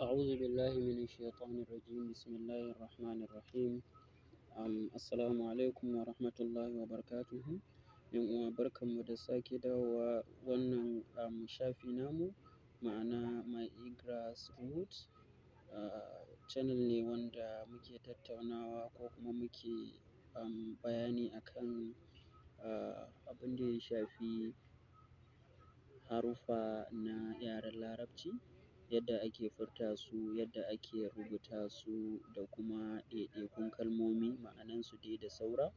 أعوذ بالله من الشيطان الرجيم بسم الله الرحمن الرحيم. Assalamu alaikum wa rahmatullahi wa barakatuhu. ‘Yan uwa, barkanmu da sake dawowa wannan shafi namu, ma'ana My E-Grassroot. Channel ne wanda muke tattaunawa ko kuma muke bayani akan abin da ya shafi haruffa na yaren Larabci, yadda ake furta su, yadda ake rubuta su da kuma ɗaiɗaikun kalmomi, ma'anansu dai da saura.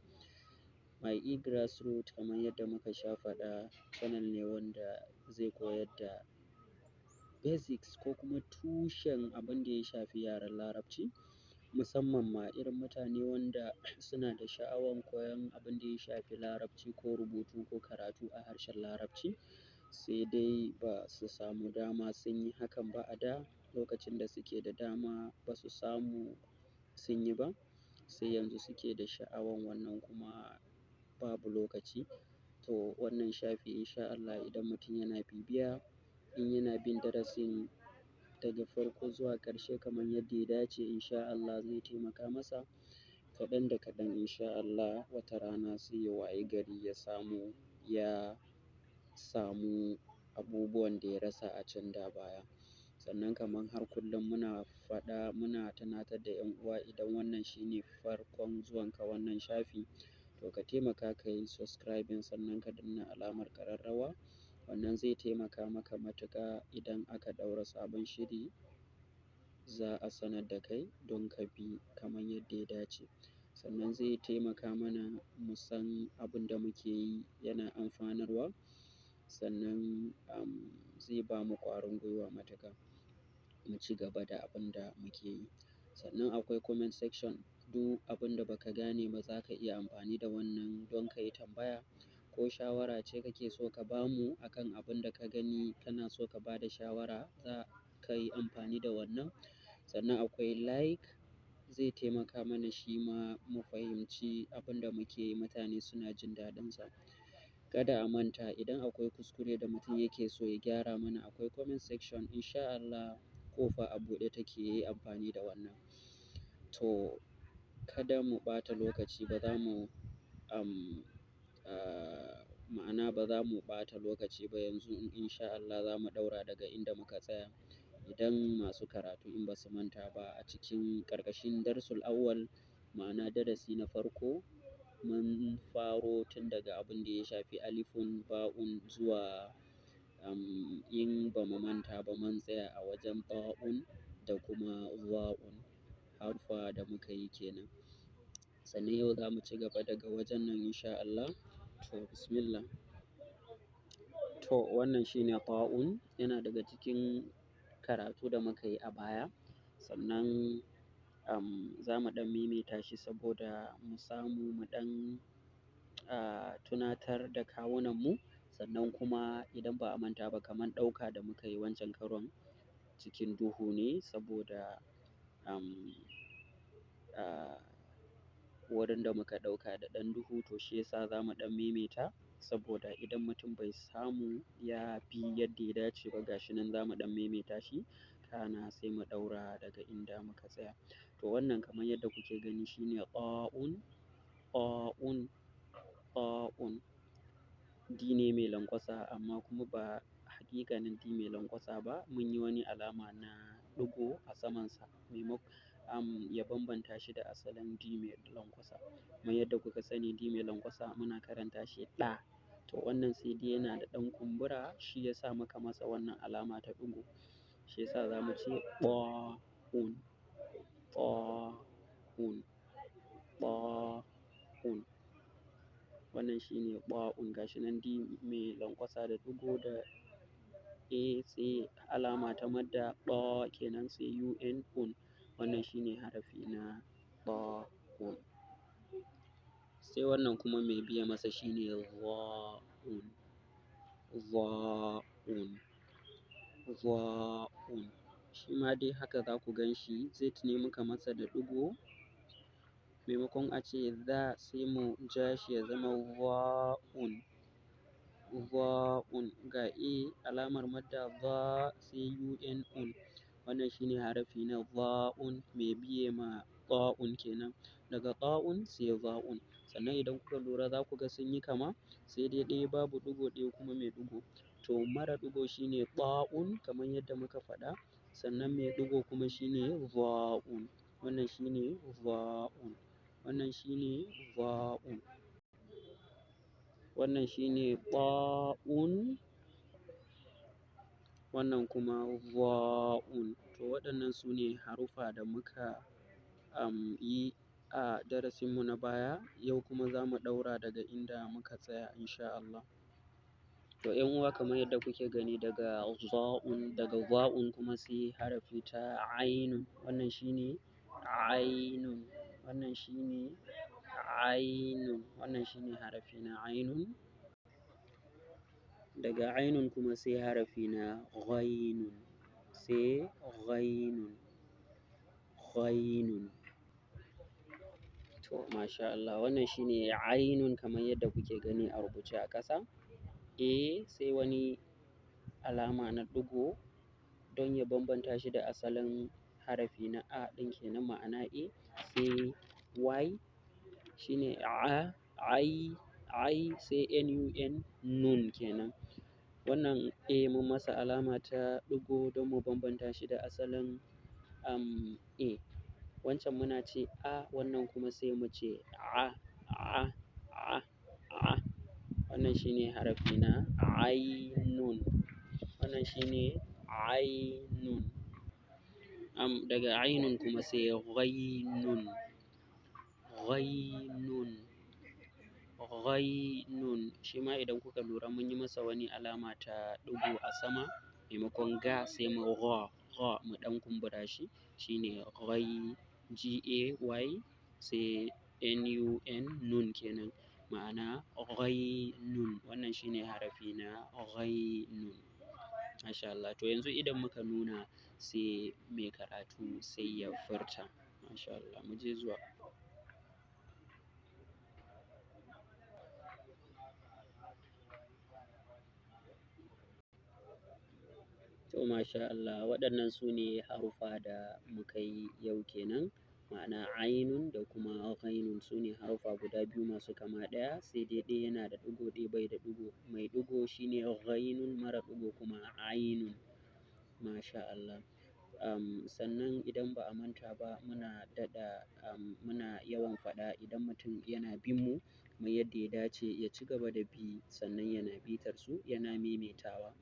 My E-Grassroot, kamar yadda muka sha faɗa, channel ne wanda zai koyar da basics ko kuma tushen abin da ya shafi yaren Larabci, musamman ma irin mutane wanda suna da sha'awan koyon abin da ya shafi Larabci ko rubutu ko karatu a harshen Larabci, sai dai ba su samu dama sun yi hakan ba a da lokacin da suke da dama ba su samu sun yi ba, sai yanzu suke da sha'awan wannan kuma babu lokaci. To wannan shafi in sha Allah idan mutum yana bibiya, in yana bin darasin daga farko zuwa ƙarshe kamar yadda ya dace, in sha Allah zai taimaka masa kaɗan da kaɗan. In sha Allah wata rana sai ya wayi gari ya samu, ya samu abubuwan da ya rasa a can da baya. Sannan kamar har kullum muna faɗa, muna tunatar da 'yan uwa, idan wannan shine farkon zuwan ka wannan shafi, to ka taimaka ka yi subscribing sannan ka danna alamar ƙararrawa. Wannan zai taimaka maka matuƙa, idan aka ɗaura sabon shiri za a sanar da kai don ka bi kamar yadda ya dace. Sannan zai taimaka mana mu san abin da muke yi yana amfanarwa. Sannan, zai bamu ƙwarin gwiwa matuƙa mu ci gaba da abin da muke yi. Sannan akwai comment section, duk abin da baka gane ba za ka iya amfani da wannan don ka yi tambaya ko shawara ce kake so ka bamu akan abin da ka gani kana so ka ba da shawara, za ka yi amfani da wannan. Sannan akwai like, zai taimaka mana shi ma mu fahimci abin da muke yi mutane suna jin daɗinsa. Kada a manta, idan akwai kuskure da mutum yake so ya gyara mana, akwai comment section, in sha Allah ƙofa a buɗe take, yayi amfani da wannan. To kada mu ɓata lokaci ba za mu, ma'ana ba za mu ɓata lokaci ba yanzu in sha Allah za mu ɗaura daga inda muka tsaya. Idan masu karatu in ba su manta ba, a cikin ƙarƙashin Darsul Awwal, ma'ana darasi na farko, mun faro tun daga abin da ya shafi alifun, ba'un zuwa, in ba mu manta ba mun tsaya a wajen ta'un da kuma za'un, haruffa da muka yi ke nan. Sannan yau za mu ci gaba daga wajen nan in sha Allah. To bismillah. To wannan shine ta'un, yana daga cikin karatu da muka yi a baya. Sannan, za mu ɗan maimaita shi saboda mu samu mu ɗan, tunatar da kawunanmu. Sannan kuma idan ba a manta ba, kamar ɗauka da muka yi wancan karon cikin duhu ne saboda, wurin da muka ɗauka da ɗan duhu, to shi yasa za mu ɗan maimaita saboda idan mutum bai samu ya bi yadda ya dace ba, gashi nan za mu ɗan maimaita shi, kana sai mu ɗaura daga inda muka tsaya. To wannan kamar yadda kuke gani shine ta'un, ta'un, ta'un. D ne mai lanƙwasa amma kuma ba haƙiƙanin D mai lanƙwasa ba. Mun yi wani alama na ɗigo a samansa maimakon, ya bambanta shi da asalin D mai lanƙwasa. Kamar yadda kuka sani, D mai lanƙwasa muna karanta shi ɗa. To wannan sai dai yana da ɗan kumbura, shi ya sa muka masa wannan alama ta ɗigo. Shi ya sa za mu ce ta'un, ta'un, ta'un. Wannan shine ta'un, gashi nan D mai lanƙwasa da ɗigo da A sai alama ta madda ɗa kenan sai UN un. Wannan shine harafi na ta'un. Sai wannan kuma mai biye masa shine za'un, za'un, za'un. Shi ma dai haka za ku gan shi. Z ne muka masa da ɗigo. Maimakon a ce za, sai mu ja shi ya zama za'un, za'un. Ga A alamar madda za sai UN un. Wannan shine harafi na za'un, mai biye ma ta'un kenan. Daga ta'un sai za'un. Sannan idan kuka lura za ku ga sun yi kama, sai dai ɗaya babu ɗigo ɗaya kuma mai ɗigo. To mara ɗigo shine ta'un kamar yadda muka faɗa. Sannan mai ɗigo kuma shine za'un. Wannan shine za'un. Wannan shine za'un. Wannan shine ta'un. Wannan kuma za'un. To waɗannan su ne haruffa da muka, yi a darasinmu na baya. Yau kuma za mu ɗaura daga inda muka tsaya in sha Allah. To ƴan uwa kamar yadda kuke gani daga za'un, daga za'un kuma sai harafi ta ainun. Wannan shine ainun. Wannan shine ainun. Wannan shine harafi na ainun. Daga ainun kuma sai harafi na ghainun. Sai ghainun. Ghainun. To masha Allah. Wannan shine ainun kamar yadda kuke gani a rubuce a ƙasa. A sai wani alama na ɗigo don ya bambanta shi da asalin harafi na A ɗin kenan, ma'ana A. Sai Y shine A, I, I sai N U N, nun kenan. Wannan A mun masa alama ta ɗigo don mu bambanta shi da asalin, A. Wancan muna ce A, wannan kuma sai mu ce A, A, A, A. Wannan shine harafi na ainun. Wannan shine ainun. Daga ainun kuma sai ghainun. Ghainun. Ghainun. Shi ma idan kuka lura mun yi masa wani alama ta ɗigo a sama. Maimakon ga sai mu gha, gha mu ɗan kumbura shi. Shine ghai, G A Y sai N U N, nun kenan. Ma'ana ghainun. Wannan shine harafi na ghainun. Masha Allah. To yanzu idan muka nuna sai mai karatu sai ya furta. Masha Allah. Mu je zuwa. To masha Allah. Waɗannan su ne haruffa da muka yi yau kenan. Ma'ana ainun da kuma ghainun su ne haruffa guda biyu masu kama ɗaya. Sai dai ɗaya yana da ɗigo ɗaya bai da ɗigo. Mai ɗigo shine ghainun, mara ɗigo kuma ainun. Masha Allah. Sannan idan ba a manta ba muna daɗa, muna yawan faɗa idan mutum yana bin mu kamar yadda ya dace ya ci gaba da bi sannan yana bitar su yana maimaitawa.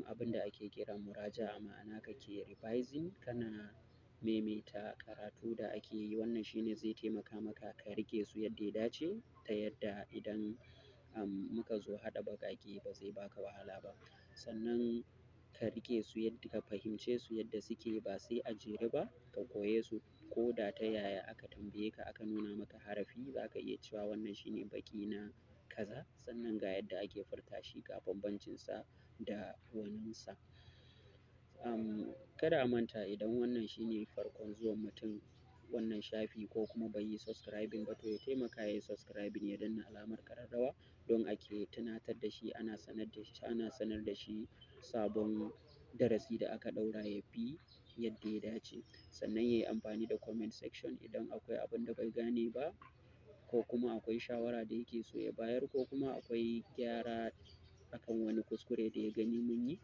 Abin da ake kira muraja'a, ma'ana kake revising kana maimaita karatu da ake yi. Wannan shine zai taimaka maka ka riƙe su yadda ya dace ta yadda idan, muka zo haɗa baƙaƙe ba zai baka wahala ba. Sannan ka riƙe su yadda ka fahimce su yadda suke ba sai a jere ba. Ka koye su ko da ta yaya aka tambaye ka aka nuna maka harafi za ka iya cewa wannan shine baƙi na kaza. Sannan ga yadda ake furta shi ga bambancinsa da waninsa. Kada a manta idan wannan shine farkon zuwan mutum wannan shafi ko kuma bai yi subscribing ba to ya taimaka ya yi subscribing ya danna alamar ƙararrawa don ake tunatar da shi ana sanar da shi, ana sanar da shi sabon darasi da aka ɗaura ya bi yadda ya dace. Sannan ya yi amfani da comment section idan akwai abin da bai gane ba ko kuma akwai shawara da yake so ya bayar ko kuma akwai gyara akan wani kuskure da ya gani mun yi.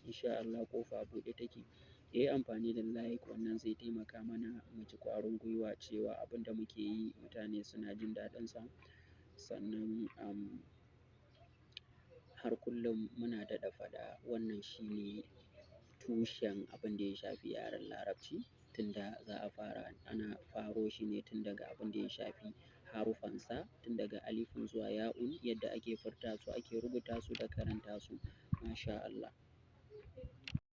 In sha Allah ƙofa buɗe take. Ya yi amfani da like wannan zai taimaka mana mu ji ƙwarin gwiwa cewa abin da muke yi mutane suna jin daɗinsa. Sannan, har kullum muna daɗa faɗa wannan shine tushen abin da ya shafi yaren Larabci. Tunda za a fara ana faro shi ne tun daga abin da ya shafi haruffansa, tun daga alifun zuwa ya'un yadda ake furta su, ake rubuta su da karanta su. Masha Allah.